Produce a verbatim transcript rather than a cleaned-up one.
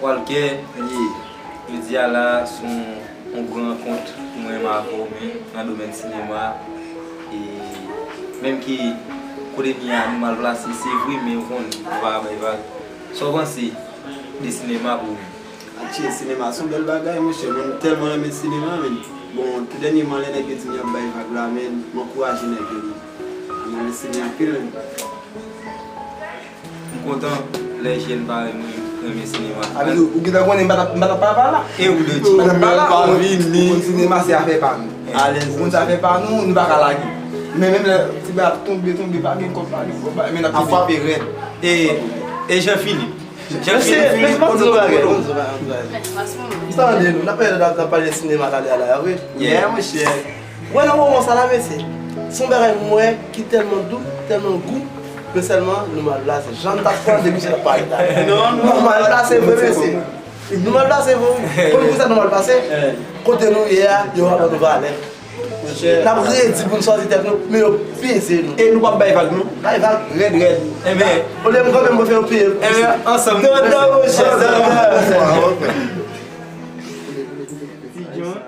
Walker, jodi a la, se yon, yon gran rankont pou mwen menm avè w menm nan domèn sinema. E menm ki kote n ye a, nou mal plase, se vre, men ou konn, nou pa ka bay vag. Sa w panse de sinema pou ou menm? Atchè, sinema se yon bèl bagay, monchè. Mwen, m tèlman renmen sinema, men. Bon, tou dènyèman, lè nèg yo di m y ap bay vag la, men, m ankouraje nèg yo, men. Mwen renmen sinema anpil, men. M kontan lè jèn parèy mwen renmen sinema. Sa vle di, ou gentan konnen m pa t ap, m pa t ap pale la. E ou de di. M pa t ap pale la, ou konn sinema se afè pa nou. Alèz. Ou konn se afè pa nou, nou pa ka lage. Men menm lè ti bagay ap tonbe, tonbe, pa gen kòb, pa gen kòb, men n ap frape rèd. E, e Jean Philippe. Jean Philippe, kote w kote w. M tande nou, n ap pale, n ap pale sinema talè a la, wi. Yeah, monchè. Wè nan moman sa la, mesye, se yon bagay m wè ki tèlman dou, tèlman gou, men sèlman nou mal plase. Jan m t ap pale depi se t ap pale la. Nou mal plase vre, mesye. Nou mal plase vre, wi. Konn poukisa nou mal plase? Kote nou ye a, yo pa ban nou valè. N ap redi pou n chwazi tèt nou, men yo peze nou. E nou p ap bay vag, non? Bay vag rèd, rèd. Enben, olye m kanpe, m prefere yo peye. Enben, ansanm. Dandan, monchè, dandan. Ti John.